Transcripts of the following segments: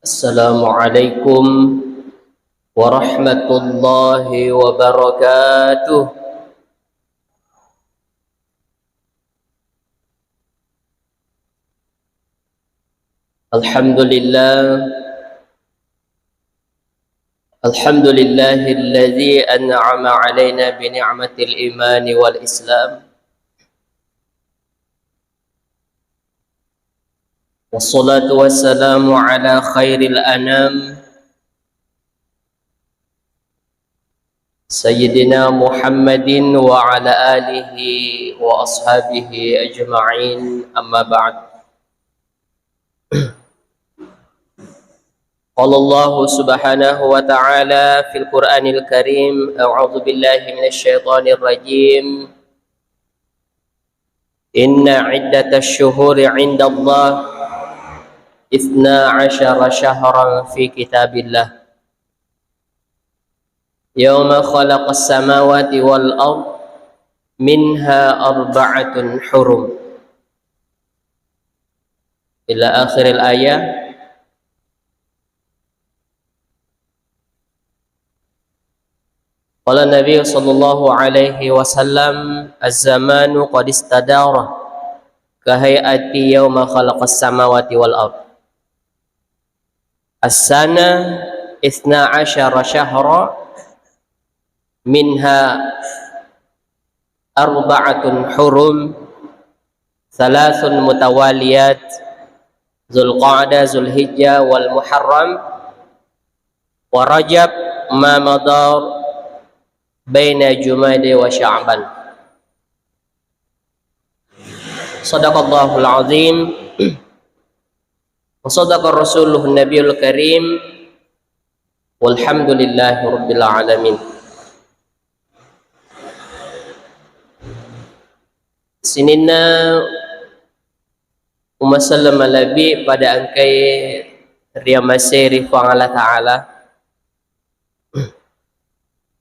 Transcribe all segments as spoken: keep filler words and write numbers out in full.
Assalamualaikum warahmatullahi wabarakatuh. Alhamdulillah. Alhamdulillahilladzi an'ama alaina bi ni'matil imani wal islam. Wassalatu wassalamu ala khairil anam, Sayyidina Muhammadin wa ala alihi wa ashabihi ajma'in, amma ba'd. Qala Allahu subhanahu wa ta'ala fil Qur'anil Karim, a'udzu billahi minasy syaithanir rajim. Inna iddatasy syuhuri 'indallah itsna asyara syahran fi kitabillah. Yauma khalaqas samawati wal ard minha arba'atun hurum. Ila akhiril ayah. Qala Nabi sallallahu alaihi wasallam, "Az-zamanu qad istadara ka hay'ati yauma khalaqas samawati wal ard." As-sana itsna asyara syahra minha arba'atun hurum, tsalatsun mutawaliyat, Zulqa'dah, Zulhijjah, wal Muharram, wa Rajab ma madar baina Jumada wa Sya'ban. Sadaqallahul azim. Wa sadaqa rasuluhun nabiyul karim. Walhamdulillahi rabbil alamin. Sininna umma selleng malebbi pada engkai riamasei ri Puang Allah Ta'ala.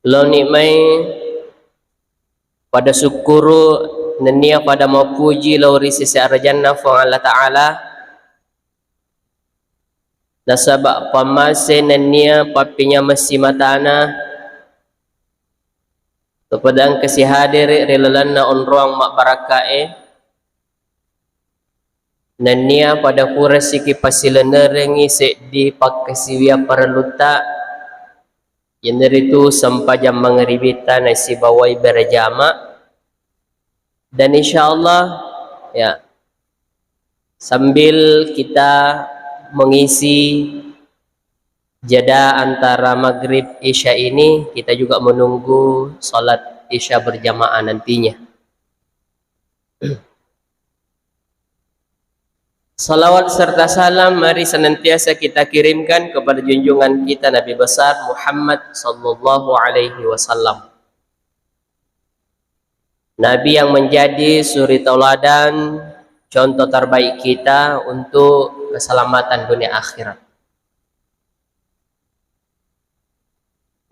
Laoni mai pada sukkuru nennia pada mappuji lao ri sese arajanna Puang Allah Ta'ala, nasaba pammase nennia pappinyamessi matana, topada engkasi hadere ri lalenna onroang mabbarakkae, nennia pada purasiki pasilennerengngi seddi pakkasiwiang parellutta, iyanaritu sempajang mangaribitta nasibawai berjama. Dan insyaallah, ya, sambil kita mengisi jeda antara maghrib isya ini, kita juga menunggu salat isya berjamaah nantinya. Salawat serta salam mari senantiasa kita kirimkan kepada junjungan kita Nabi besar Muhammad sallallahu alaihi wasallam. Nabi yang menjadi suri tauladan, contoh terbaik kita untuk keselamatan dunia akhirat.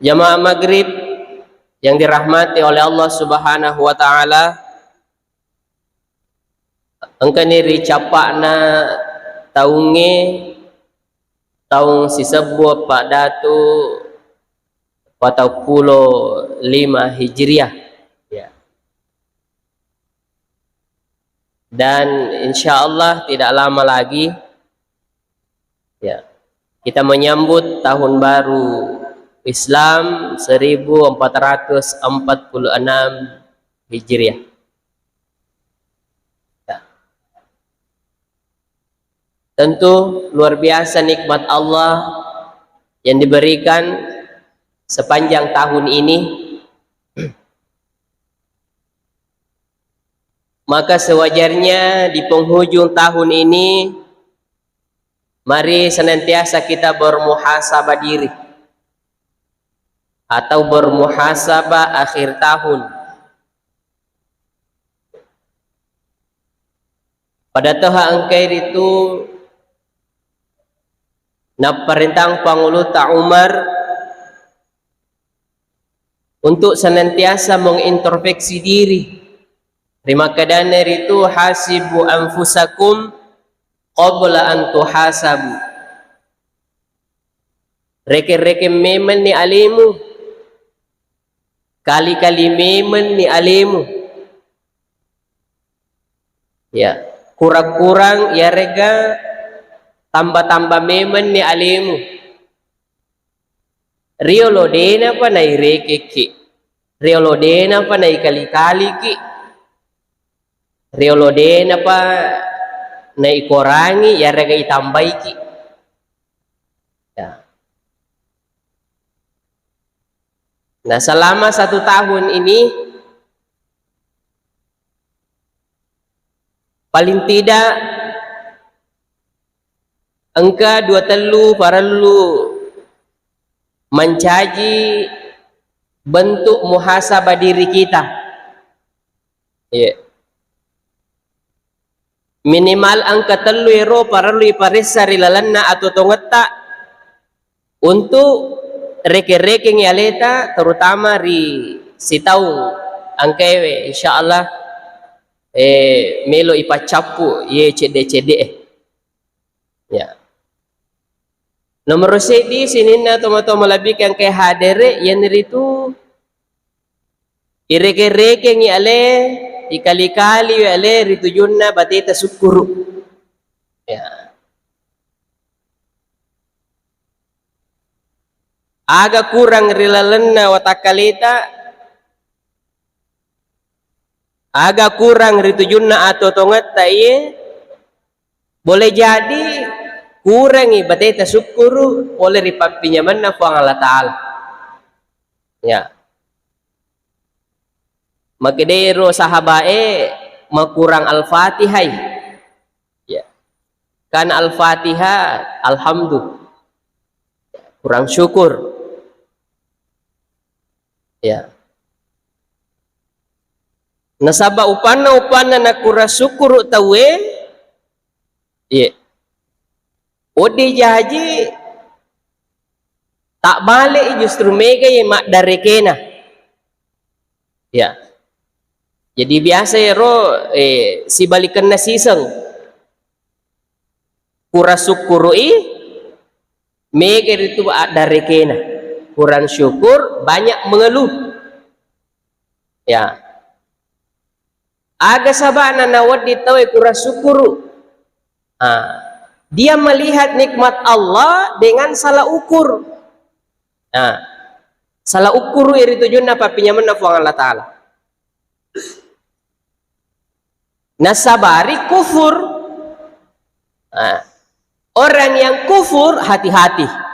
Jamaah maghrib yang dirahmati oleh Allah Subhanahu wa Ta'ala, engkani ri cappa'na taungnge, taung sisebbu eppa datu patappulo lima Hijriah. Ya. Dan insyaallah tidak lama lagi, ya, kita menyambut tahun baru Islam seribu empat ratus empat puluh enam Hijriah. Ya. Tentu luar biasa nikmat Allah yang diberikan sepanjang tahun ini. Maka sewajarnya di penghujung tahun ini, mari senantiasa kita bermuhasabah diri atau bermuhasabah akhir tahun. Pada toha engkai ritu napparentang Panguluta Umar untuk senantiasa mengintrospeksi diri. Rimakkedana ritu, "Hasibu anfusakum qabla an tuhasabu." Rekeng-rekeng memenni alemu. Kali-kali memenni alemu. Ya, kurang-kurang iyarega tamba-tamba memenni alemu. Riolo denapa nairekekki. Riolo denapa naikali-kaliki. Riolo denapa naikorangi, iyarega itambaiki. Ya. Nah, selama satu tahun ini, paling tidak engka dua tellu parellu mencaji bentuk muhasabah diri kita. Iya. Minimal engka tellu ero parellu iparessa ri lalenna atau tongetta untuk rekeng-rekeng aleta, terutama ri sitaung engkaewe, insyaallah, eh, melo ipaccappu ye cedde-cedde e. Ya. Nomoro seddi sininna tomatoa malebbi engkae hadere, iyanaritu irekeng-rekengi ale, ikali-kali ale ri tujunna bateta sukkuru. Ya. Aga kurang ri lalenna watakkaleta, aga kurang ri tujunna atau tongetta iye, boleh jadi kurangi bateta sukkuru pole ri pappinyamenna Puang Allah Ta'ala. Ya. Makedero sahabae makurang Al-Fatihai. Ya. Kan Al-Fatihah, alhamdu. Kurang syukur. Ya. Nasaba upanna, upanna nakurang sukkuru tauwe, iye. Wedding jaji tak bale justru megai maddarekena. Ya. Jadi biasa ero, eh, sibalikenna siseng. Kurang sukkurui, mega ritu addarekena. Kurang syukur, banyak mengeluh. Ya. Aga sabana nawedding tauwe kurang syukuru? Ah, dia melihat nikmat Allah dengan salah ukur. Ah, salah ukur iri tujunna pappinyamenna Puang Allah Ta'ala. Nasabari kufur. Ah, orang yang kufur hati-hati.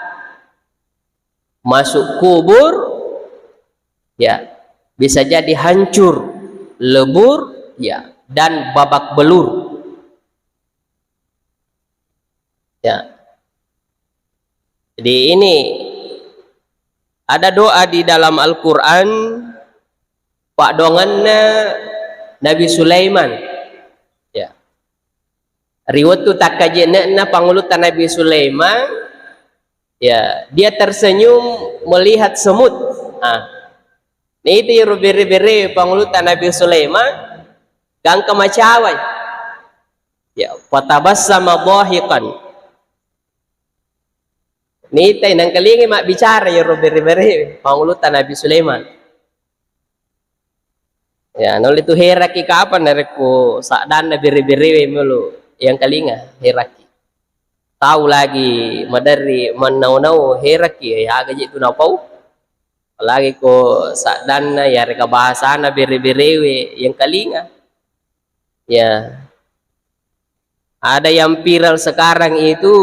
Masuk kubur, ya, bisa jadi hancur lebur, ya, dan babak belur. Ya. Jadi ini ada doa di dalam Al-Quran, paddoangenna Nabi Sulaiman. Ya. Ri wettu takkajenne'na pangulutta Nabi Sulaiman, ya, dia tersenyum melihat semut. Ah. Naita iyaro bere-bere pangulutta Nabi Sulaiman, gangka macawai. Ya, fatabassama dhahikan. Nitai nangkalingai mabbicara iyaro bere-bere pangulutta Nabi Sulaiman. Ya, naulle tu heraki kapang narekko saddanna bere-berewe melo yangkalinga, heraki. Tau lagi maderri mannau-nau, heraki, ya, aga je tu napau. Apalagi ko saddanna yarega bahasana bere-berewe yangkalinga. Ya. Ada yang viral sekarang itu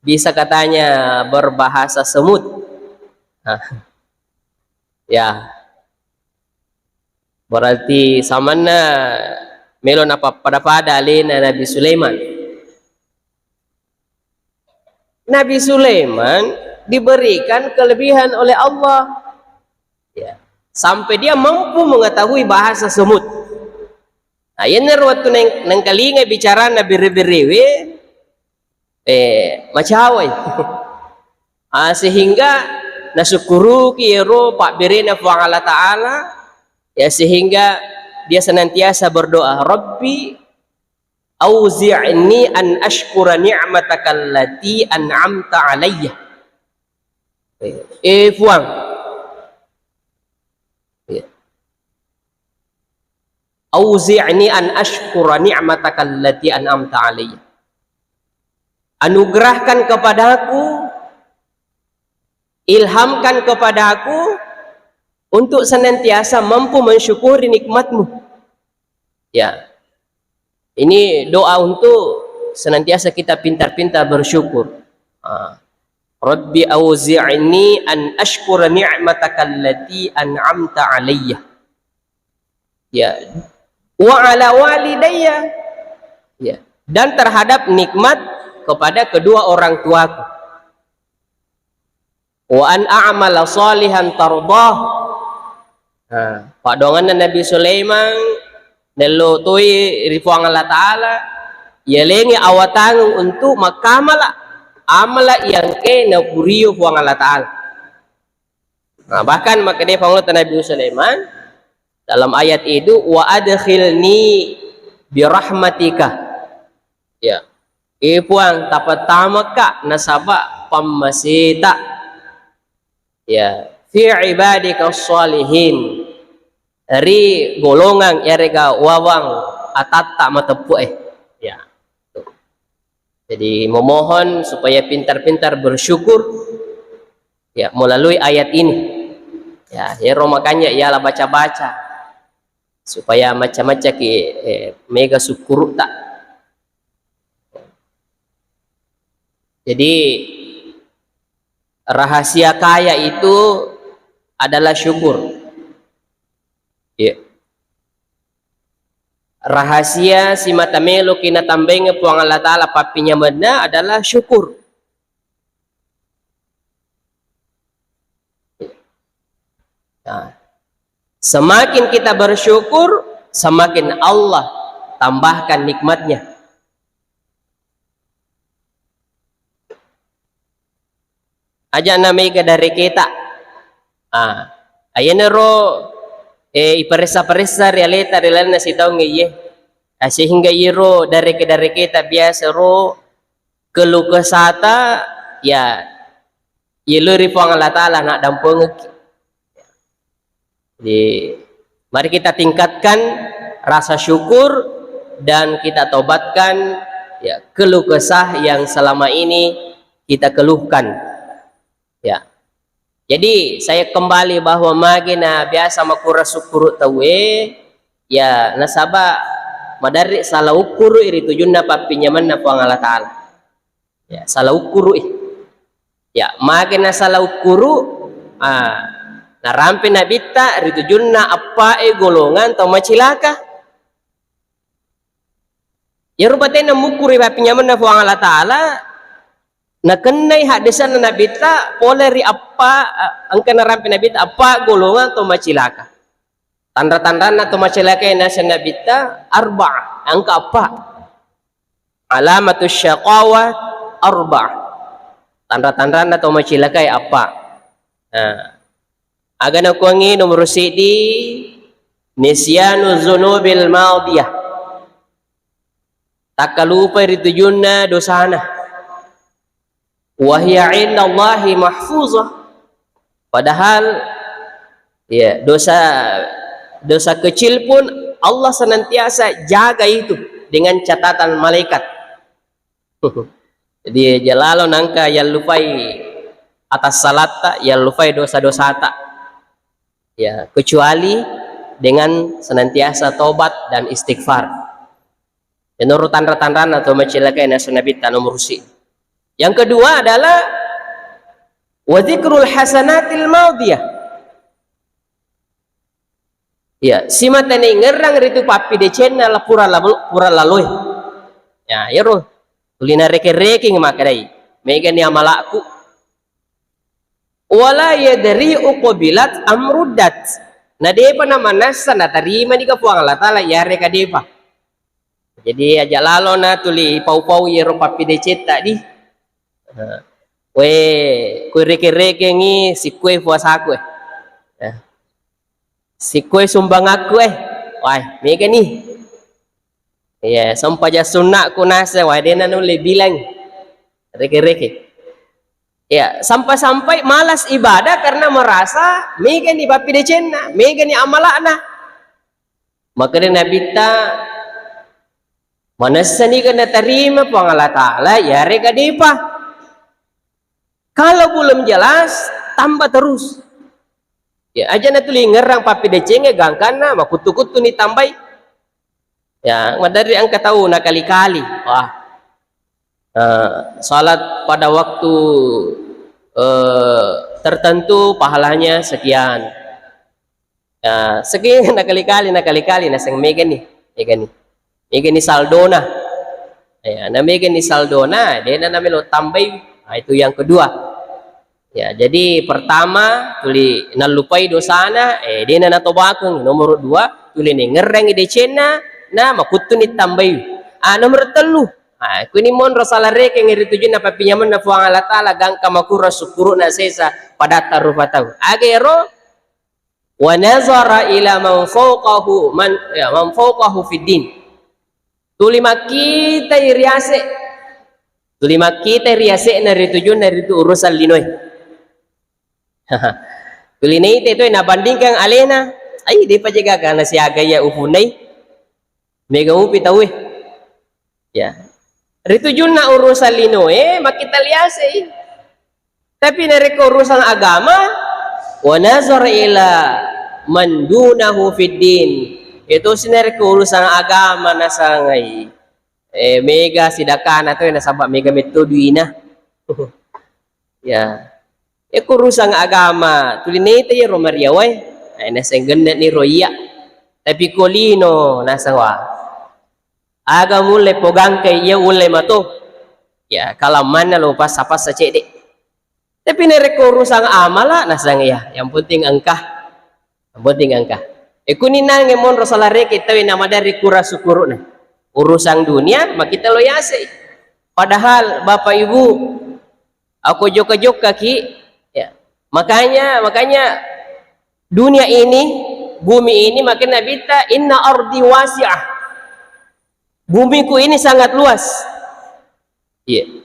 bisa katanya berbahasa semut. Nah, ya. Berarti samanna melo napappada-pada alena Nabi Sulaiman. Nabi Sulaiman diberikan kelebihan oleh Allah. Ya. Sampai dia mampu mengetahui bahasa semut. Nah, yenaro wettu neng-, nengkalinga bicarana bere-berewe, eh, macawai. Ah, sehingga nasukkuruki ero pabberena Puang Allah Ta'ala, ya, sehingga dia senantiasa berdoa, "Rabbi, auzi'ni an ashkura ni'mataka allati an'amta alayya." Eh, Puang. Ya. Auzi'ni an ashkura ni'mataka allati an'amta alayya. Anugerahkan kepadaku, ilhamkan kepadaku untuk senantiasa mampu mensyukuri nikmatmu. Ya. Ini doa untuk senantiasa kita pintar-pintar bersyukur. Ah. Rabbi auzi'ni an ashkura ni'mataka allati an'amta alayya. Ya. Wa ala walidayya. Ya. Dan terhadap nikmat kepada kedua orang tuaku. Wa an a'mala salihan tardah. Nah, paddoanganna Nabi Sulaiman, nello toi ri Puang Allah Ta'ala, yalengngi awatangeng untuk makkamala amala yang ke napurio Puang Allah Ta'ala. Nah, bahkan makkeda Puang Allah Nabi Sulaiman dalam ayat itu, wa adkhilni birahmatika. Ya. Eh, Puang, tapattamaka nasaba pammaseta. Ya, fi ibadika shalihin. Ri golongang yarega wawang atatta mateppu e. Ya. Jadi memohon supaya pintar-pintar bersyukur, ya, melalui ayat ini. Ya, ero makanya yala baca-baca supaya macca-macca ki, eh, mega sukkurutta. Jadi rahasia kaya itu adalah syukur. Iya. Rahasia simata meloki natambaingngi Puang Allah Ta'ala pappinyamenna adalah syukur. Nah, semakin kita bersyukur, semakin Allah tambahkan nikmatnya. Aja' na mega dareketa. Ah, ayenaro, eh, iparessa-paressa ri aleta ri lalenna sitaung iye. Ah, sehingga iyero dareke-dareketa biasa ro keluh kesahta, ya, yeloi ri Puang Allah Ta'ala naddampengekki. Jadi, mari kita tingkatkan rasa syukur dan kita tobatkan, ya, keluh kesah yang selama ini kita keluhkan. Ya. Jadi, saya kembali bahwa magi na biasa makurang sukkuru tauwe, ya, nasaba maderri sala ukkuru ri tujunna pappinyamenna Puang Allah Ta'ala. Ya, sala ukkuru'i. Ya, magi na sala ukkuru, ah, narampe nabitta ri tujunna appa'e golongang tau macilaka. Iyaro batena mukkuru ri pappinyamenna Puang Allah Ta'ala, nakennai haddesanna nabitta pole ri appa, ah, engka narampe nabitta appa golongang tau macilaka. Tanra-tanranna tau macilakai naseng nabitta arba'a, engka appa. Alamatu syaqawa arba'a. Tanra-tanranna tau macilakai appa. Nah, aga nakuangngi nomoro siddi, nisyanu dzunubil madiyah. Takkalupai ri tujunna dosana. Wa hiya indallahi mahfuzah. Padahal, ya, dosa, dosa kecil pun Allah senantiasa jaga itu dengan catatan malaikat. Jadi, aja' lalo nangka yallupai atas salatta, yallupai dosa-dosata. Ya, kecuali dengan senantiasa tobat dan istighfar. Menurut tanra-tanranna tau macilakai naseng nabitta nomoro siddi. Yang kedua adalah wa dzikrul hasanatil madiyah. Ya, simata naingngerang ritu pappidecenna la-, pura labo-, pura laloe. Ya, iyaro tuli nareke-rekeng makkedai, megani amalakku. Wala yadri uqbilat am ruddat. Na depa namanassa natarima nika Puang Allah Ta'ala, iyarega depa. Jadi aja' lalo na tuli pau-pau iyaro pappidecetta di. Nah. We, kui reke-rekengi sikkue puasaku, eh. Ya. Sikkue sumbangakku, eh. Wai, mega ni. Iya, sempajang sunnaku naseng, wai, dena nulle bilang. Reke-reke. Ya, sampai-sampai malas ibadah karena merasa megani pappidecenna, megani amala'na. Makanya Nabitta, manessani kena terima Puang Allah Ta'ala, yarega depa. Kalau belum jelas, tambah terus. Ya, aja na tuli ngerang pappidecengnge gangkanna, makuttu-kuttu ni tambai. Ya, maderri engka tau nakali-kali. Wah. Eh, salat pada waktu, eh, tertentu pahalanya sekian. Ya, sekian nakali-kali, nakali-kali, naseng megani, megani. Megani saldona. Ya, na megani saldona, dena namelo tambai. Nah, itu yang kedua. Ya, jadi pertama, tuli nallupai dosana, eh, dena natobakeng. Nomor dua, tuli nengerrangi decenna, na makuttuni tambai. Ah, nomor tellu. Ah, kuni monro sala rekeng ri tujunna pappinyamenna Puang Allah Ta'ala, gangka makura sukkuruna sesa padatta rupa tau. Agero, wa nazara ila man fawqahu, man, ya, man fawqahu fid din. Tuli makkitai riase. Tuli makkitai riase'na ri tujunna ritu urusan linoe. Tuli naite toe nabandingkan alena. Ai, depa je gaga nasiaga iya upunnai. Mega mupi tauwe. Ya. Ri tujunna urusan linoe, makkita liasei. Tapi narekko urusan agama, wa nazar ila man dunahu fid din. Itu si narekko urusan agama nasangai. Eh, mega sidakana to, nasaba mega metto duina. Ya. Eko urusan agama, tuli naita iyaro mariawae. Eh, naseng genneni ro iya. Tapi ko lino, naseng wa. Aga mulle pogangkai iya ulle mato. Ya, kalammanna lo passa-passa cedde. Tapi narekko urusan amala, nasang iya, yang penting engka. Yang penting engka. E, kuninangnge monro sala reke tawe namadari kura sukuru'na. Urusan dunia, makita lo yasei. Padahal Bapak Ibu, aku jokka-jokka ki, ya. Makanya, makanya dunia ini, bumi ini, makanya Nabi ta, "Inna ardi wasi'ah." Bumiku ini sangat luas. Iya.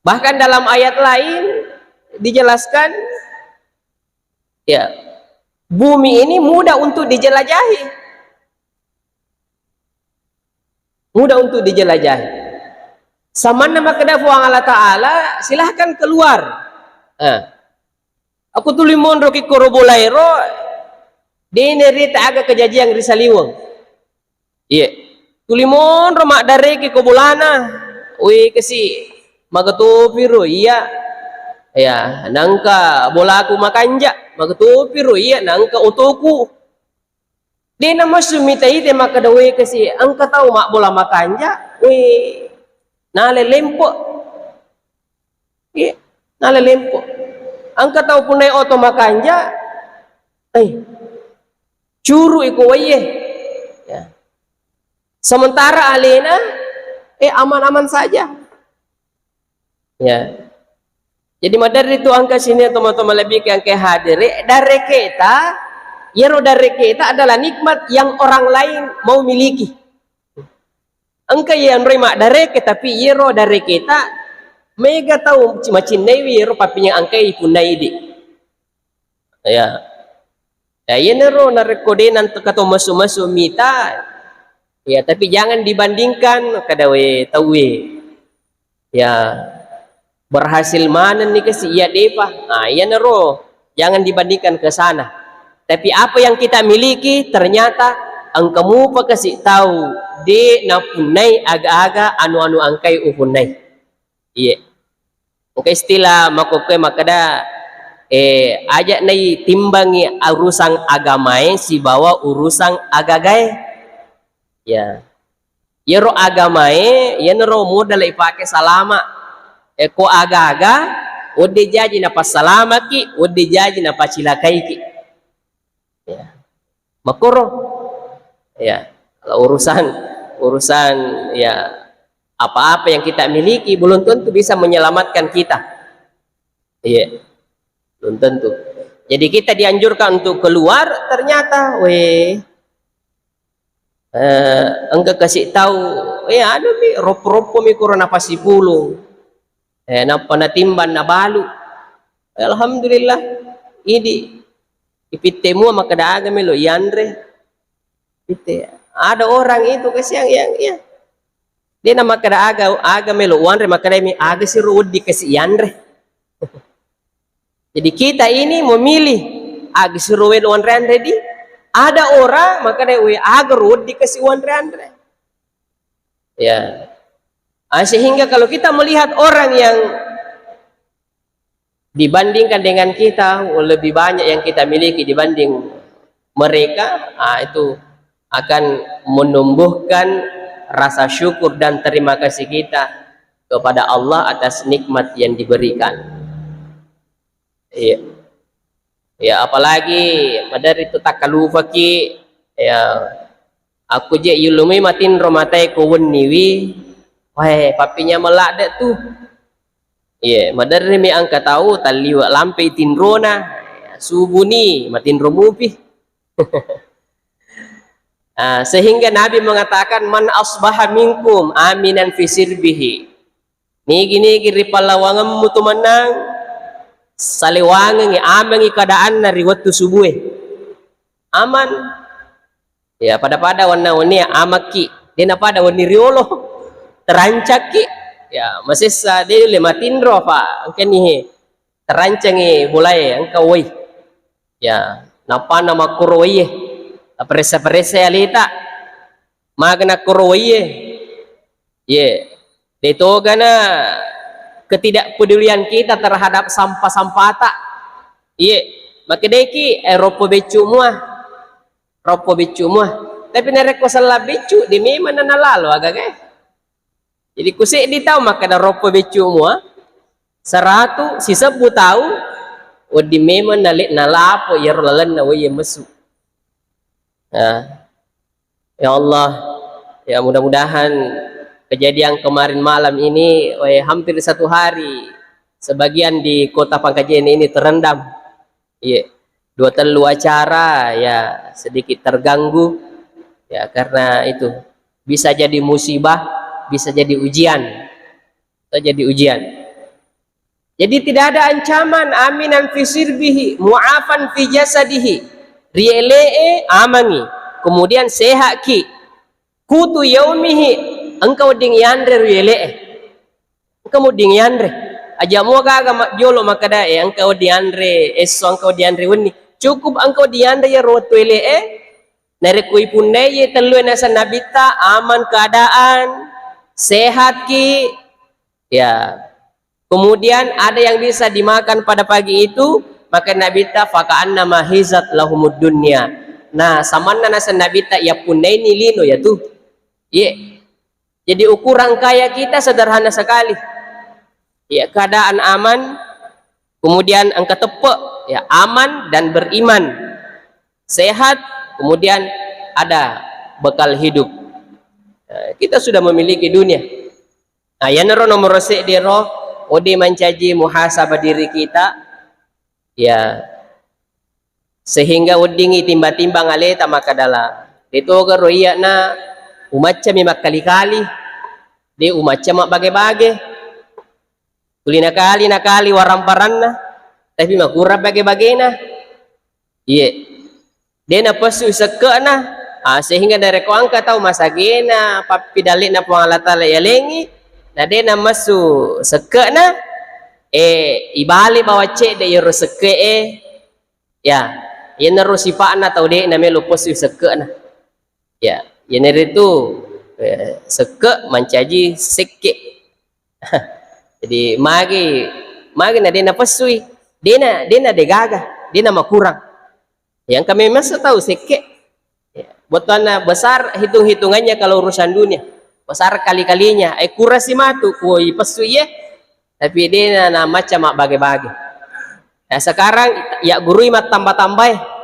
Bahkan dalam ayat lain dijelaskan, ya, bumi ini mudah untuk dijelajahi. Mudah untuk dijelajahi. Samanna makkeda Puang Allah Ta'ala, "Silahkan keluar." Eh. Aku tuli monro ki koro bolaero, dene rita aga kejadian ri saliweng. Iya. Tuli monro maddareke ko bolana. Weh, kasi, magatopi ro iya. Ya, nangka bolaku makanja, magatopi ro iya, nangka otoku. Dena massu mita ite makkeda, "Weh, kasi, engka tau mabbola makanja, weh, nale lempo." Iya, nale lempo. Engka tau punnai oto makanja, eh, curu iko waiye. Ya. Sementara alena, eh, aman-aman saja. Ya. Jadi maderri tu engka sini teman-teman lebih ke engka hadiri, dareketa, yero dareketa adalah nikmat yang orang lain mau miliki. Engka iya nroi maddareke, tapi yero dareketa mega tau macinnaiwi yero pappinyang engkai punnai idi. Ya. Ya, iyanaro narekko de nanteka to masu-masu mita, ya, tapi jangan dibandingkan kada we tauwe. Ya, berhasil manenni kasi iya depa. Nah, iyanaro, jangan dibandingkan ke sana. Tapi apa yang kita miliki, ternyata engka mupa kasi tau de napunnai aga-aga anu-anu engkai upunnai. Iye. Engka istilah makkokkoe makkeda, eh, aja nai timbangi urusan agamae sibawa urusan agagae. Ya. Iyaro agamae, iyanaro modal ipake salama. Eh, ko aga-aga, wedde jaji napassalamaki, wedde jaji napacilakaiki. Ya. Makkoro. Ya. Kalau urusan, urusan, ya, apa-apa yang kita miliki belum tentu bisa menyelamatkan kita. Iya. Belum tentu. Jadi kita dianjurkan untuk keluar, ternyata, weh, eh, engka kasi tau, eh, anu mi, roppo-roppo mi koro napasipulung. Eh, nappa natimbang nabalu. Alhamdulillah, idi. Ipitte mua makkeda aga melo ianre. Pitte. Ada orang itu kasihan yang, ya. Dia na makkeda aga, aga melo uanre, makkeda mi aga siro wedding kasi ianre. Jadi kita ini memilih aga siro welo anre-anre di. Ada orang makkeda we aga ro wedding kasi uanre-anre. Ya. Ah, sehingga kalau kita melihat orang yang dibandingkan dengan kita, lebih banyak yang kita miliki dibanding mereka, ah, itu akan menumbuhkan rasa syukur dan terima kasih kita kepada Allah atas nikmat yang diberikan. Iya. Ya, apalagi maderri tu takkalupaki, ya, aku je yulumui matinro matae ko wenniwi, wae, pappinyameng ladde tu. Iya, maderri mi engka tau talliwe lampe tinrona, subuni matinro mupi. Ah, sehingga Nabi mengatakan, "Man asbaha minkum aminan fi sirbihi." Nigi-nigi ri pallawangemmu tu mennang, salewangengi, amengi keadaanna ri wettu subue. Aman. Ya, pada-pada wanna wenni amakki. Dena pada wenni riolo. Terancakki. Ya, masessa de le matinro apa engkani he. Terancangi bolae engka woi. Ya, nappanna makkoro woie. Taperessa-peressa aleta. Magana koro woie. Ye, de togana ketidakpedulian kita terhadap sampah-sampahta. Ye, makkedeki, eh, roppo beccu mua. Roppo beccu mua. Tapi narekko sella beccu, de memang nalalo agaga. Jadi kuseddi tau makkeda roppo beccu mua, seratu sisebbu tau, wedding memang nale-, nalapo iyaro lalenna woie messu. Nah, ya Allah, ya mudah-mudahan kejadian kemarin malam ini, eh, hampir satu hari sebagian di kota Pangkajene ini terendam. Iya, dua tellu acara ya sedikit terganggu ya karena itu bisa jadi musibah, bisa jadi ujian. Atau jadi ujian. Jadi tidak ada ancaman aminan fi sirbihi, mu'afan fi jasadihi. Ri ele'e amangi, kemudian sehatki. Kutu yaumihi, engka wedding yanre ri ele'e. Engka wedding yanre. Aja mua gaga majjolo makkeda, eh, engka wedding yanre esso, engka wedding yanre wenni. Cukup engka wedding yanre iyaro wettu ele'e. Narekko ipunnai ye tellue naseng Nabitta, aman keadaan, sehatki, ya. Kemudian ada yang bisa dimakan pada pagi itu, maka Nabitta, "Faka'annama hizat lahumud dunya." Nah, samanna naseng Nabitta, yappunnaini lino yatu. Ye. Jadi ukuran kaya kita sederhana sekali. Ya, keadaan aman, kemudian engka teppe, ya, aman dan beriman. Sehat, kemudian ada bekal hidup. Eh, kita sudah memiliki dunia. Nah, iyanaro nomoro seddi ro, wedding mancaji muhasabah diri kita, ya, sehingga weddingngi timba-timbang aleta makkadala, de toga ro iyana umaccami makkali-kali, de umacca mabbage-bage. Tuli nakali-nakali waramparanna, tapi makurang bage-bagena. Iye. De napessu sekke'na, ah, sehingga narekko engka tau masagena pappidalle'na Puang Allah Taala yalengngi, na de namessu sekke'na, eh, ibale bawang cedde iyaro sekke'e, ya, iyanaro sipa'na tau de namelo pessu sekke'na. Ya, iyanaritu, eh, sekke mancaji sekke. Jadi magi, magi na de napessui, de na, de na de gaga, de na makurang. Yang kami masa tahu sekke. Ya, buat anak besar hitung-hitungannya kalau urusan dunia. Besar kali-kalinya, eh, kurasi matu, ku ipessui ye. Tapi de na, na macam mak bage-bage. Nah, sekarang ya gurui mattambah-tambahi.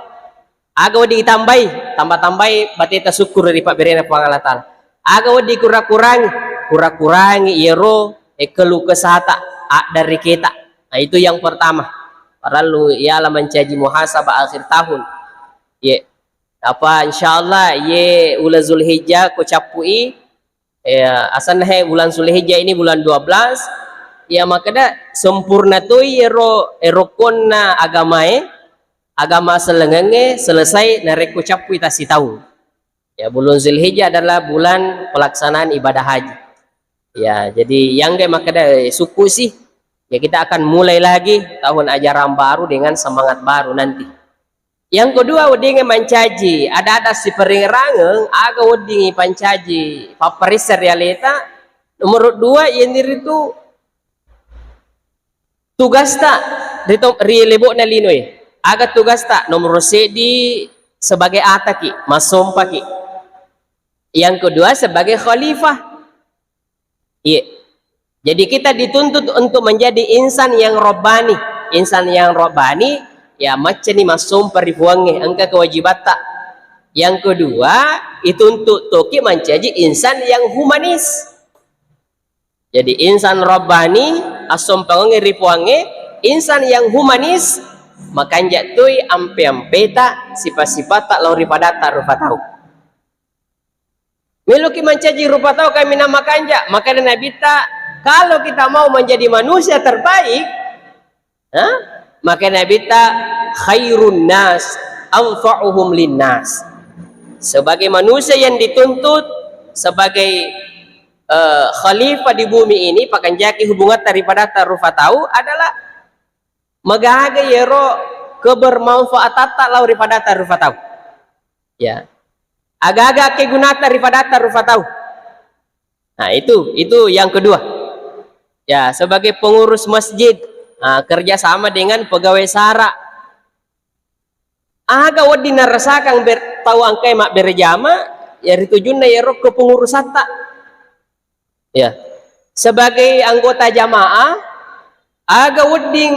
Aga wedding itambai, tambah-tambai bateta syukur ri pabberena Puang Allah Taala. Aga wedding kurang-kurangi, kurang-kurangi iyaro, eh, keluh kesahta, addareketa. Nah, itu yang pertama. Parallu iala mancaji muhasabah akhir tahun. Ye. Apa insyaallah ye uleng Zulhijjah ko cappui, eh, asanna he bulan Zulhijjah ini bulan dua belas, Ya, makkeda sempurna toi ero, ero konna agamae, agama sellengengnge selesai narekko cappui tassitaung. Ya, bulan Zulhijjah adalah bulan pelaksanaan ibadah haji. Ya, jadi yang gak makkeda, eh, sukku sih. Ya, kita akan mulai lagi tahun ajaran baru dengan semangat baru nanti. Yang kedua, weddingnge mancaji ada-ada siperengerangeng, aga weddingngi pancaji papparessa ri aleta. Nomor dua, yeniritu tugasta ri to-, ri lebo'na linoe. Aga tugasta? Nomor seddi, sebagai ataki, massompaki. Yang kedua, sebagai khalifah. Iya. Jadi kita dituntut untuk menjadi insan yang robbani. Insan yang robbani, ya, maccani massompa ri Puangnge, engka kewajibatta. Yang kedua, dituntut toki mancaji insan yang humanis. Jadi insan robbani, assompangengnge ri Puangnge, insan yang humanis, makanja toi ampe-ampeta, sipa-sipata lao ri padatta rupa tau. Meloki mancaji rupa tau kaminang makanja, makanya Nabitta, kalau kita mau menjadi manusia terbaik, ha? Makanya Nabitta, "Khairun nas anfa'uhum linnas." Sebagai manusia yang dituntut sebagai, eh, khalifah di bumi ini, pakanjaki hubungatta ri padatta rupa tau adalah magaga yero kebermanfaatatta lao ri padatta rupa tau. Ya. Agaga kegunata ri padatta rupa tau. Nah, itu, itu yang kedua. Ya, sebagai pengurus masjid, nah, kerja sama dengan pegawai sara. Aga wedding narasakang ber-, tau engkae mabbere jama, ya ritujunna yero kepengurusatta. Ya. Sebagai anggota jamaah, aga wedding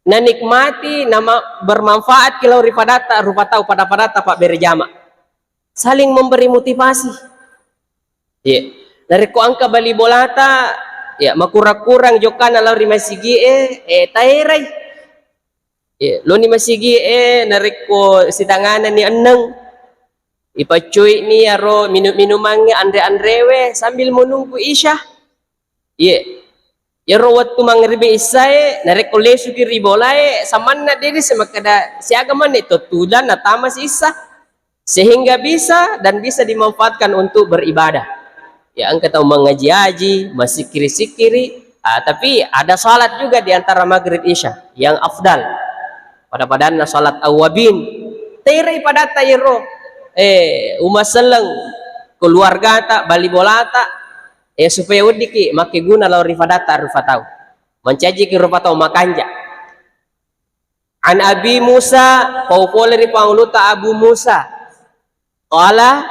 nanikmati, nama bermanfaat ki lao ri padatta rupa tau, pada-padatta pabbere jama. Saling memberi motivasi. Iya. Narekko engka bali bolata, ya, makurang-kurang jokkana lao ri masigie, eh, taerai. Iya, loni masigie, narekko sitanganani enneng, ipaccoini aro minum-minumangnge, anre-anrewe sambil menunggu Isya. Iye. Iyaro wettu mangribi issae, narekko lesuki ri bolae, samanna dede si makkeda, siaga manni to tudang natama si issa, sehingga bisa dan bisa dimanfaatkan untuk beribadah. Ya, engka tau mangaji-aji, masikiri-sikiri, ah, tapi ada salat juga di antara maghrib isya yang afdal. Pada-padanna salat awwabin. Terai padatta iyaro, eh, umma selleng, keluargata, bali bolata, eh, supaya weddiki makkeguna lao ri padatta rupa tau. Mancajiki rupa tau makanja. An Abi Musa, pau pole ri panguluta Abu Musa. Qala,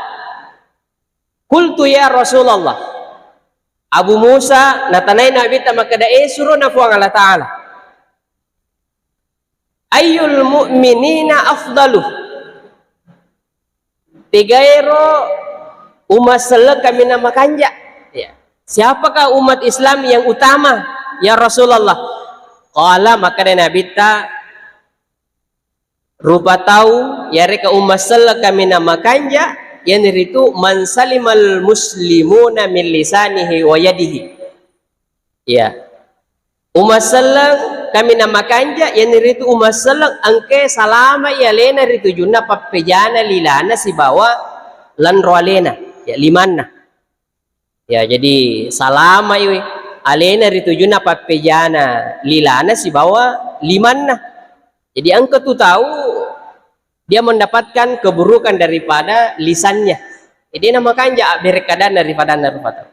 qultu ya Rasulullah. Abu Musa natanai Nabitta makkeda, eh, surona Puang Allah Ta'ala. Ayyul mu'minina afdalu? Tegaero umma selleng kaminang makanja. Ya. Siapakah umat Islam yang utama, ya Rasulullah? Qala, makkeda Nabitta, rupa tau yareka umma selleng kaminang makanja, iyanaritu man salimal muslimuna min lisanihi wa yadihi. Iya. Umma selleng kaminang makanja, iyanaritu umma selleng engkae salama'i alena ri tujunna pappejana lilana sibawa lanro alena, ya, limanna. Ya, jadi salama'i alena ri tujunna pappejana lilana sibawa limanna. Jadi engka tu tau dia mendapatkan keburukan daripada lisannya. Jadi na makanja abbere kadanna ri padanna rupa tau.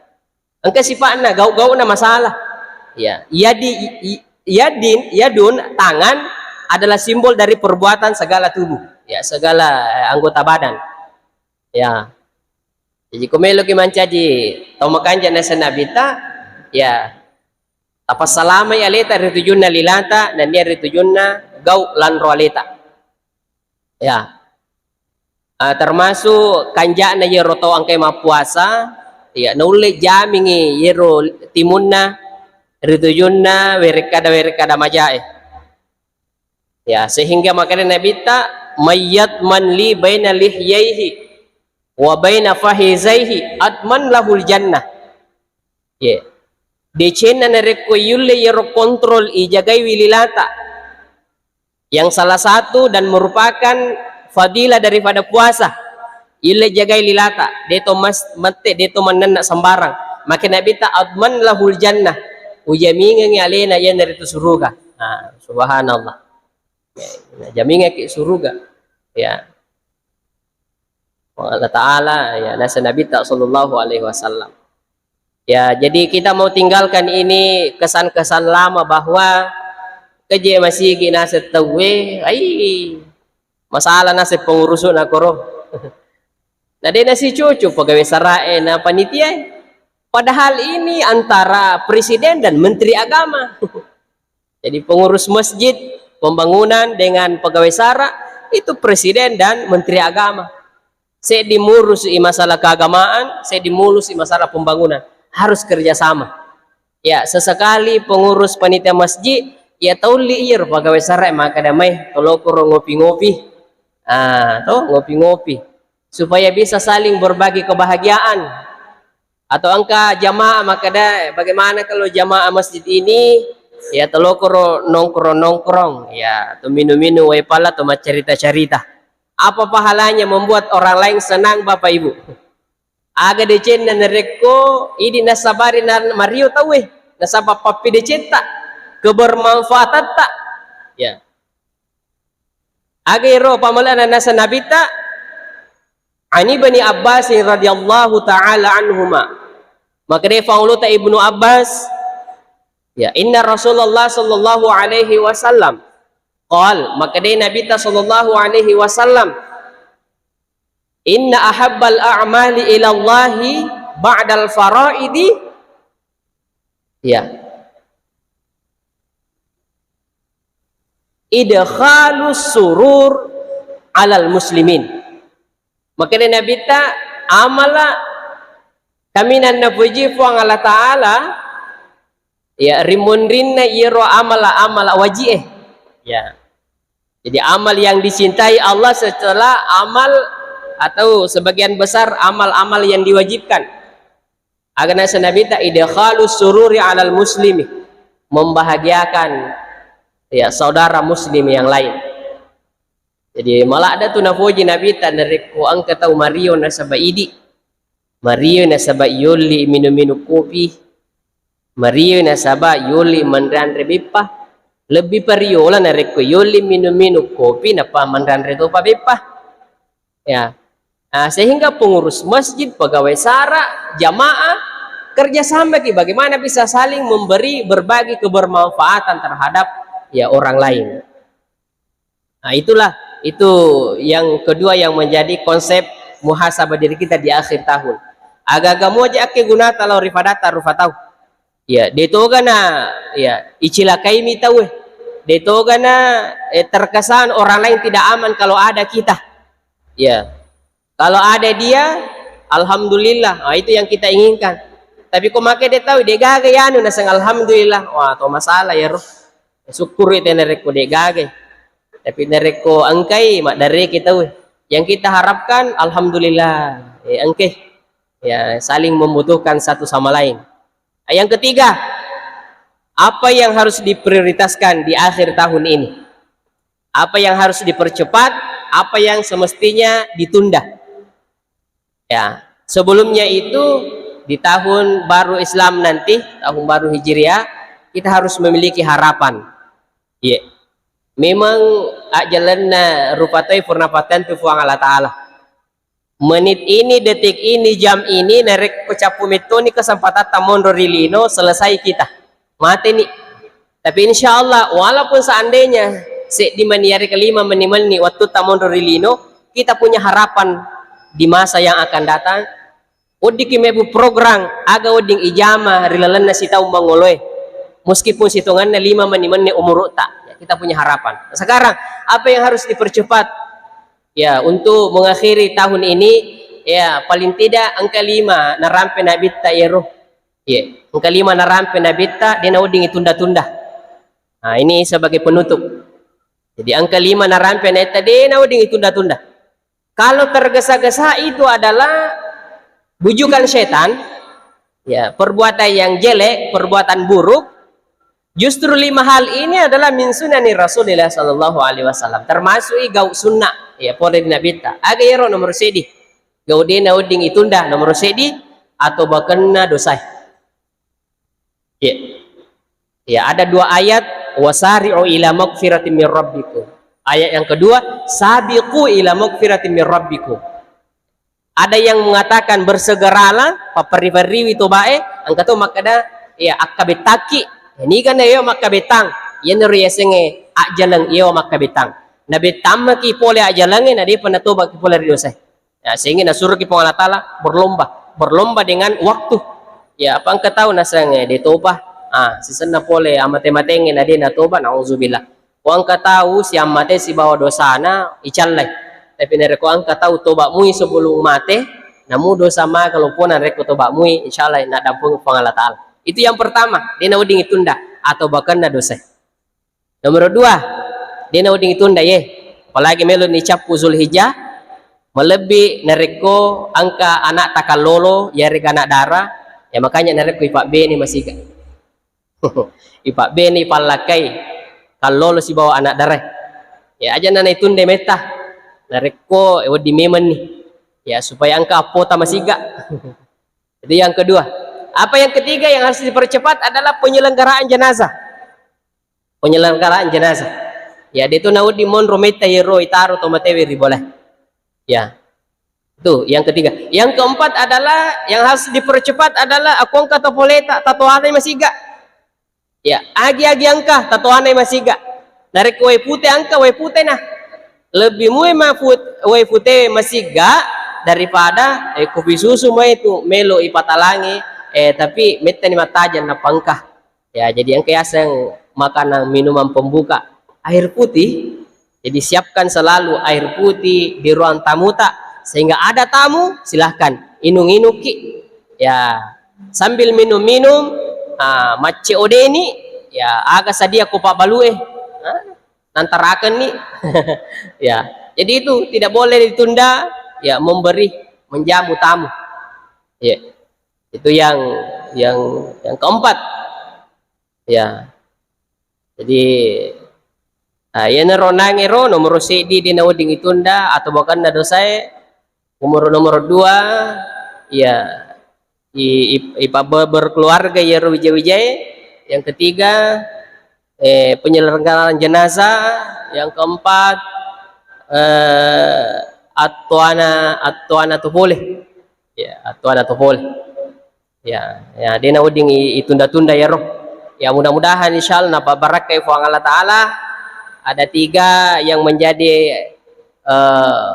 Engka sifa'na, gau-gauna masalah. Ya, yadi, i-, yadin, yadun, tangan adalah simbol dari perbuatan segala tubuh. Ya, segala, eh, anggota badan. Ya. Jadi ko meloki mancaji tau makanja naseng Nabitta, ya, tapassalamai aleta ri tujunna lilata, nennia ri tujunna gau lanro aleta. Ya. Ah, termasuk kanja'na iyaro tau engkae mappuasa, ya, naulle jamingi iyaro timunna ri tujunna werekkada-werekkada majae. Ya, sehingga makkeda Nabitta, "Mayyadman li baina lihyaihi wa baina fahizaihi adman lahul jannah." Ye. Decenna narekko yulle iyaro kontrol ijagaiwi lilata. Yang salah satu dan merupakan fadilah daripada puasa. Yulle jagai lilata, deto mas-, mette, deto mannenna sembarang. Maka Nabitta, "Adman lahul jannah." Ujamingengi alena iyanaritu suruga. Nah, subhanallah. Nah, jamingaki suruga. Ya. Allah Ta'ala, ya, nasa Nabitta sallallahu alaihi wasallam. Ya, jadi kita mau tinggalkan ini kesan-kesan lama bahwa keje masigi naseng tauwe, ai, masalah naseng pengurusuna koro. Na de nasicucu pegawai sarae na panitiae. Padahal ini antara presiden dan menteri agama. Jadi pengurus masjid, pembangunan dengan pegawai sara itu presiden dan menteri agama. Seddi murusi masalah keagamaan, seddi murusi masalah pembangunan. Harus kerjasama. Ya, sesekali pengurus panitia masjid, ya taulli iyaro pegawai sara makkeda mai, tolokoro ngopi-ngopi. Ah, to, ngopi-ngopi. Supaya bisa saling berbagi kebahagiaan. Atau engka jamaah makkeda, bagaimana kalau jamaah masjid ini, ya, telokoro nongkrong-nongkrong, ya, atau minum-minum wae pala, atau maccarita-carita. Apa pahalanya membuat orang lain senang, Bapak Ibu? Aga decenna narekko idi nasabari na mario tauwe, nasaba pappidecetta, kebermanfaatatta. Ya. Aga ero pamalana nasa Nabitta, Ani Ibni Abbas radhiyallahu ta'ala anhuma. Makkeda Panguluta Ibnu Abbas, ya, inna Rasulullah sallallahu alaihi wasallam qal, makkeda Nabitta sallallahu alaihi wasallam, "Inna ahabbal a'mali ilallahi ba'dal faraidi." Ya. "Idkhalus surur alal muslimin." Makkeda Nabitta, amala kaminang napuji Puang Allah Ta'ala, ya, rimunrinna iyaro amala-amala waji'e. Ya. Jadi amal yang dicintai Allah setelah amal atau sebagian besar amal-amal yang diwajibkan. Aga nasa Nabitta, "Idkhalus sururi alal muslimi," membahagiakan, ya, saudara muslim yang lain. Jadi maladda tu napoji Nabitta narekko engka tau mario nasaba idi, mario nasaba yolli minum-minum kopi, mario nasaba yolli manre-anre beppa, lebbi pariola narekko yolli minum-minum kopi nappa manre-anre topa beppa. Ya. Nah, sehingga pengurus masjid, pegawai sara, jamaah, kerjasamaki bagaimana bisa saling memberi, berbagi kebermanfaatan terhadap, ya, orang lain. Nah, itulah, itu yang kedua yang menjadi konsep muhasabah diri kita di akhir tahun. Aga-aga moja akke gunata lao ri fadatta rufa tau. Ya, de toga na, ya, icilakaimi tauwe. De toga na, eh, terkesan orang lain tidak aman kalau ada kita. Ya. Kalau ada dia, alhamdulillah. Ah, itu yang kita inginkan. Tapi ko make de tau, de gaga yanu naseng alhamdulillah. Wah, to masalah ya, roh. Syukur itu narekko de gaga. Tapi narekko engkai, maddareki tauwe. Yang kita harapkan, alhamdulillah. Eh, engke. Ya, saling membutuhkan satu sama lain. Yang ketiga, apa yang harus diprioritaskan di akhir tahun ini? Apa yang harus dipercepat? Apa yang semestinya ditunda? Ya, sebelumnya itu di tahun baru Islam nanti, tahun baru Hijriah, kita harus memiliki harapan. Iya. Memang ajjalenna rupa toi purna patentu Puang Allah Ta'ala. Menit ini, detik ini, jam ini, narekko cappu mettoni kesempatatta monro ri lino, selesai kita. Mateni. Tapi insya Allah, walaupun seandainya seddi meni yareka lima meni-meni wattutta monro ri lino, kita punya harapan di masa yang akan datang. Weddikki mebbu program, aga wedding ijama ri lalenna sitaung mangoloe. Meskipun sitonganna lima meni-meni umuru'ta, ya, kita punya harapan. Sekarang, apa yang harus dipercepat? Ya, untuk mengakhiri tahun ini, ya, paling tidak engka lima narampe Nabitta iyaro. Ya, engka lima narampe Nabitta, de nawedding itunda-tunda. Nah, ini sebagai penutup. Jadi engka lima narampe Nabitta, de nawedding itunda-tunda. Kalau tergesa-gesa itu adalah bujukan setan, Ya, perbuatan yang jelek, perbuatan buruk, justru lima hal ini adalah min sunani Rasulillah sallallahu alaihi wasallam. Termasuk i gau sunnah, ya, pole di Nabitta. Aga iyaro nomor seddi? Gau de nawedding itunda, nomor seddi, atau bakenna dosae. Ya. Ya, ada dua ayat, "Wasari'u ila magfiratin min rabbikum." Ayat yang kedua, "Sabiqu ila magfiratin min rabbikum." Ada yang mengatakan, "Bersegeralah, papperri-perriwi tobae," engka to makkeda, ya, akkabettaki. Ya, niga na iyo makkabettang? Iyanaro yasengnge ajjaleng, iyo makkabettang. Nabettammaki pole ajjalengnge, na depa natobaki pole ri dosae. Ya, sehingga nasuroki Puang Allah Taala berlomba, berlomba dengan waktu. Ya, apa engka tau naseng, eh, de toba, ah, sisenna pole amate-matengnge na de natoba, nauzubillah. Ko engka tau siammate sibawa dosana, icallai. Tapi narekko engka tau toba mui sebelum mate, namu dosa maga lopona narekko toba mui, insya Allah naddampung Puang Allah Taala. Itu yang pertama, de nawedding itunda atau bakenna dosa. Nomor dua, de nawedding itunda ye. Apalagi melo ni cappu Zulhijjah, malebbi narekko engka anak takallolo, yarega anak dara, ya makanya narekko ipabbene masiga. Ipabbene, ipallakkai kallolo sibawa anak dara. Ya, aja nana itunde metta. Narekko wedding memenni. Ya, supaya engka appota masiga. Jadi yang kedua, apa yang ketiga yang harus dipercepat adalah penyelenggaraan jenazah. Penyelenggaraan jenazah. Ya, de to nawedding monro metta yero itaro to matewe ri bola. Ya. Itu yang ketiga. Yang keempat adalah yang harus dipercepat adalah aku engka to poleta, tatoanai masiga. Ya, agi-agi engka tatoanai masiga. Narekko wae pute engka, wae pute na. Lebbi mue ma put-, wae pute masiga daripada, eh, kopi susu mai tu melo ipatalangi, eh, tapi mettani mattajeng nappa engka. Ya, jadi engka yaseng makanan minuman pembuka, air putih. Jadi siapkan selalu air putih di ruang tamuta, sehingga ada tamu, silahkan inung-inungki. Ya, sambil minum-minum, ah, macce odeni, ya, aga sadia ko pabbalue, ah, nantarakenni. Ya, jadi itu tidak boleh ditunda, ya, memberi, menjamu tamu. Ya, itu yang, yang, yang keempat. Ya. Jadi, ah, iyanaro nangero nomoro seddi de nawedding itunda atau bakenna dosae. Umur nomor dua, ya, i-, i-, ipabbe-, berkeluarga iyaro wija-wijae. Yang ketiga, eh, penyelenggaraan jenazah. Yang keempat, eh, attoana, attoana to pole. Ya, attoana to pole. Ya, ya, de nawedding i-, itunda-tunda yaro. Ya, mudah-mudahan insyaallah napabbarakkai Puang Allah Taala. Ada tiga yang menjadi, eh,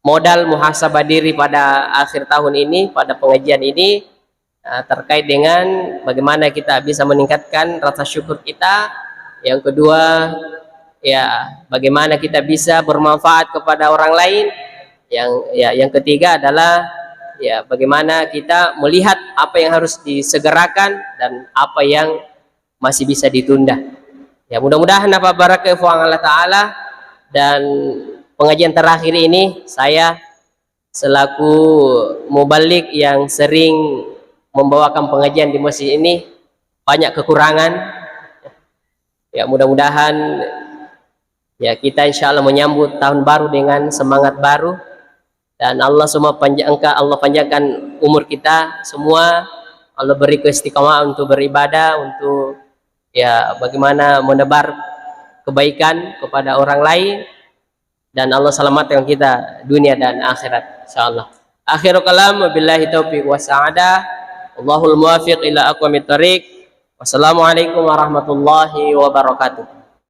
modal muhasabah diri pada akhir tahun ini, pada pengajian ini, eh, terkait dengan bagaimana kita bisa meningkatkan rasa syukur kita. Yang kedua, ya, bagaimana kita bisa bermanfaat kepada orang lain. Yang, ya, yang ketiga adalah, ya, bagaimana kita melihat apa yang harus disegerakan dan apa yang masih bisa ditunda. Ya, mudah-mudahan napabbarakkai Puang Allah Taala. Dan pengajian terakhir ini, saya selaku muballigh yang sering membawakan pengajian di masjid ini, banyak kekurangan. Ya, mudah-mudahan, ya, kita insyaallah menyambut tahun baru dengan semangat baru. Dan Allah semua panjangkan, Allah panjangkan umur kita semua. Allah beri keistiqamahan untuk beribadah, untuk, ya, bagaimana menebar kebaikan kepada orang lain. Dan Allah selamatkan kita dunia dan akhirat, insyaallah. Akhirul kalam, wabillahi taufiq wa sa'adah. Allahul muwafiq ila aqwamit thariq. Wassalamualaikum warahmatullahi wabarakatuh.